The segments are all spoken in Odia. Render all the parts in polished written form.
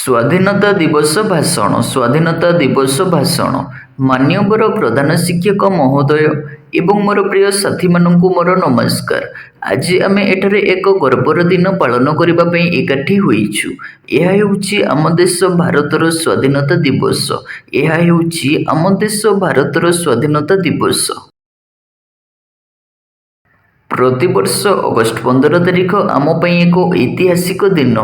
ସ୍ୱାଧୀନତା ଦିବସ ଭାଷଣ। ସ୍ୱାଧୀନତା ଦିବସ ଭାଷଣ। ମାନ୍ୟବର ପ୍ରଧାନ ଶିକ୍ଷକ ମହୋଦୟ ଏବଂ ମୋର ପ୍ରିୟ ସାଥୀମାନଙ୍କୁ ମୋର ନମସ୍କାର। ଆଜି ଆମେ ଏଠାରେ ଏକ ଗର୍ବର ଦିନ ପାଳନ କରିବା ପାଇଁ ଏକାଠି ହୋଇଛୁ। ଏହା ହେଉଛି ଆମ ଦେଶ ଭାରତର ସ୍ୱାଧୀନତା ଦିବସ। ଏହା ହେଉଛି ଆମ ଦେଶ ଭାରତର ସ୍ୱାଧୀନତା ଦିବସ। ପ୍ରତିବର୍ଷ ଅଗଷ୍ଟ 15 ତାରିଖ ଆମ ପାଇଁ ଏକ ଐତିହାସିକ ଦିନ।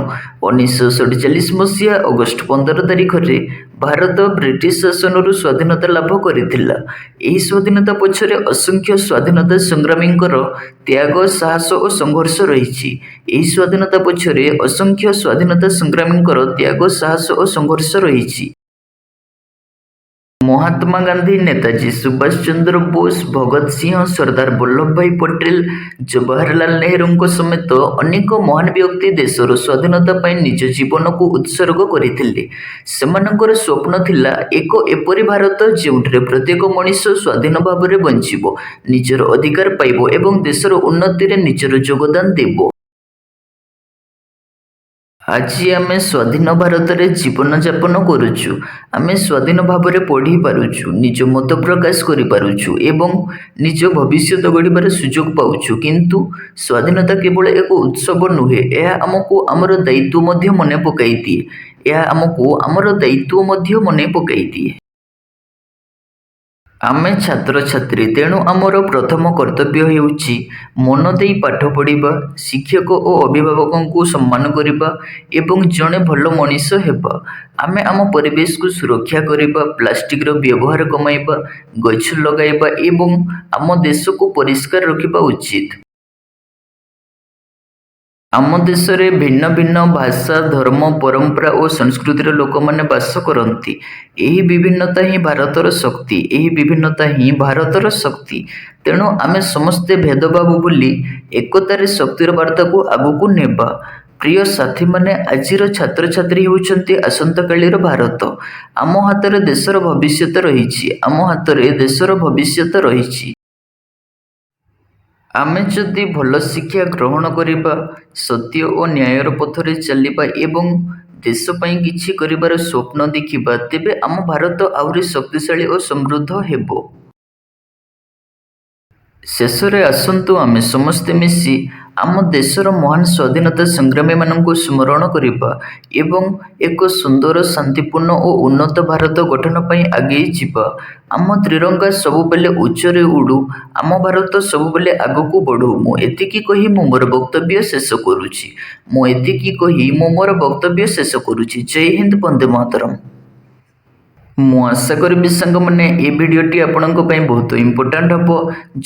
1947 ମସିହା ଅଗଷ୍ଟ 15 ତାରିଖରେ ଭାରତ ବ୍ରିଟିଶ ଶାସନରୁ ସ୍ୱାଧୀନତା ଲାଭ କରିଥିଲା। ଏହି ସ୍ୱାଧୀନତା ପଛରେ ଅସଂଖ୍ୟ ସ୍ୱାଧୀନତା ସଂଗ୍ରାମୀଙ୍କର ତ୍ୟାଗ, ସାହସ ଓ ସଂଘର୍ଷ ରହିଛି। ଏହି ସ୍ୱାଧୀନତା ପଛରେ ଅସଂଖ୍ୟ ସ୍ୱାଧୀନତା ସଂଗ୍ରାମୀଙ୍କର ତ୍ୟାଗ, ସାହସ ଓ ସଂଘର୍ଷ ରହିଛି। ମହାତ୍ମା ଗାନ୍ଧୀ, ନେତାଜୀ ସୁଭାଷ ଚନ୍ଦ୍ର ବୋଷ, ଭଗତ ସିଂହ, ସର୍ଦ୍ଦାର ବଲ୍ଲଭ ଭାଇ ପଟେଲ, ଜବାହରଲାଲ ନେହେରୁଙ୍କ ସମେତ ଅନେକ ମହାନ ବ୍ୟକ୍ତି ଦେଶର ସ୍ୱାଧୀନତା ପାଇଁ ନିଜ ଜୀବନକୁ ଉତ୍ସର୍ଗ କରିଥିଲେ। ସେମାନଙ୍କର ସ୍ୱପ୍ନ ଥିଲା ଏକ ଏପରି ଭାରତ, ଯେଉଁଠାରେ ପ୍ରତ୍ୟେକ ମଣିଷ ସ୍ୱାଧୀନ ଭାବରେ ବଞ୍ଚିବ, ନିଜର ଅଧିକାର ପାଇବ ଏବଂ ଦେଶର ଉନ୍ନତିରେ ନିଜର ଯୋଗଦାନ ଦେବ। ଆଜି ଆମେ ସ୍ୱାଧୀନ ଭାରତରେ ଜୀବନଯାପନ କରୁଛୁ। ଆମେ ସ୍ୱାଧୀନ ଭାବରେ ପଢ଼ିପାରୁଛୁ, ନିଜ ମତ ପ୍ରକାଶ କରିପାରୁଛୁ ଏବଂ ନିଜ ଭବିଷ୍ୟତ ଗଢ଼ିବାର ସୁଯୋଗ ପାଉଛୁ। କିନ୍ତୁ ସ୍ୱାଧୀନତା କେବଳ ଏକ ଉତ୍ସବ ନୁହେଁ, ଏହା ଆମକୁ ଆମର ଦାୟିତ୍ୱ ମଧ୍ୟ ମନେ ପକାଇଦିଏ। ଏହା ଆମକୁ ଆମର ଦାୟିତ୍ୱ ମଧ୍ୟ ମନେ ପକାଇଦିଏ। ଆମେ ଛାତ୍ରଛାତ୍ରୀ, ତେଣୁ ଆମର ପ୍ରଥମ କର୍ତ୍ତବ୍ୟ ହେଉଛି ମନ ଦେଇ ପାଠ ପଢ଼ିବା, ଶିକ୍ଷକ ଓ ଅଭିଭାବକଙ୍କୁ ସମ୍ମାନ କରିବା ଏବଂ ଜଣେ ଭଲ ମଣିଷ ହେବା। ଆମେ ଆମ ପରିବେଶକୁ ସୁରକ୍ଷା କରିବା, ପ୍ଲାଷ୍ଟିକର ବ୍ୟବହାର କମାଇବା, ଗଛ ଲଗାଇବା ଏବଂ ଆମ ଦେଶକୁ ପରିଷ୍କାର ରଖିବା ଉଚିତ। ଆମ ଦେଶରେ ଭିନ୍ନ ଭିନ୍ନ ଭାଷା, ଧର୍ମ, ପରମ୍ପରା ଓ ସଂସ୍କୃତିର ଲୋକମାନେ ବାସ କରନ୍ତି। ଏହି ବିଭିନ୍ନତା ହିଁ ଭାରତର ଶକ୍ତି। ଏହି ବିଭିନ୍ନତା ହିଁ ଭାରତର ଶକ୍ତି। ତେଣୁ ଆମେ ସମସ୍ତେ ଭେଦଭାବ ଭୁଲି ଏକତାରେ ଶକ୍ତିର ବାର୍ତ୍ତାକୁ ଆଗକୁ ନେବା। ପ୍ରିୟ ସାଥୀମାନେ, ଆଜିର ଛାତ୍ରଛାତ୍ରୀ ହେଉଛନ୍ତି ଆସନ୍ତାକାଲିର ଭାରତ। ଆମ ହାତରେ ଦେଶର ଭବିଷ୍ୟତ ରହିଛି। ଆମ ହାତରେ ଦେଶର ଭବିଷ୍ୟତ ରହିଛି। ଆମେ ଯଦି ଭଲ ଶିକ୍ଷା ଗ୍ରହଣ କରିବା, ସତ୍ୟ ଓ ନ୍ୟାୟର ପଥରେ ଚାଲିବା ଏବଂ ଦେଶ ପାଇଁ କିଛି କରିବାର ସ୍ୱପ୍ନ ଦେଖିବା, ତେବେ ଆମ ଭାରତ ଆହୁରି ଶକ୍ତିଶାଳୀ ଓ ସମୃଦ୍ଧ ହେବ। ଶେଷରେ, ଆସନ୍ତୁ ଆମେ ସମସ୍ତେ ମିଶି ଆମ ଦେଶର ମହାନ ସ୍ୱାଧୀନତା ସଂଗ୍ରାମୀମାନଙ୍କୁ ସ୍ମରଣ କରିବା ଏବଂ ଏକ ସୁନ୍ଦର, ଶାନ୍ତିପୂର୍ଣ୍ଣ ଓ ଉନ୍ନତ ଭାରତ ଗଠନ ପାଇଁ ଆଗେଇ ଯିବା। ଆମ ତ୍ରିରଙ୍ଗା ସବୁବେଳେ ଉଚ୍ଚରେ ଉଡ଼ୁ। ଆମ ଭାରତ ସବୁବେଳେ ଆଗକୁ ବଢ଼ୁ। ମୁଁ ଏତିକି କହି ମୁଁ ମୋର ବକ୍ତବ୍ୟ ଶେଷ କରୁଛି। ମୁଁ ଏତିକି କହି ମୁଁ ମୋର ବକ୍ତବ୍ୟ ଶେଷ କରୁଛି। ଜୟ ହିନ୍ଦ, ବନ୍ଦେ ମାତରମ୍। ମୁଁ ଆଶା କରିବି ସାଙ୍ଗମାନେ, ଏ ଭିଡ଼ିଓଟି ଆପଣଙ୍କ ପାଇଁ ବହୁତ ଇମ୍ପୋର୍ଟାଣ୍ଟ ହେବ।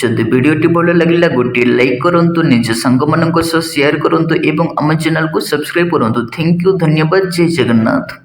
ଯଦି ଭିଡ଼ିଓଟି ଭଲ ଲାଗିଲା, ଗୋଟିଏ ଲାଇକ୍ କରନ୍ତୁ, ନିଜ ସାଙ୍ଗମାନଙ୍କ ସହ ସେୟାର କରନ୍ତୁ ଏବଂ ଆମ ଚ୍ୟାନେଲକୁ ସବସ୍କ୍ରାଇବ୍ କରନ୍ତୁ। Thank you, ଧନ୍ୟବାଦ, ଜୟ ଜଗନ୍ନାଥ।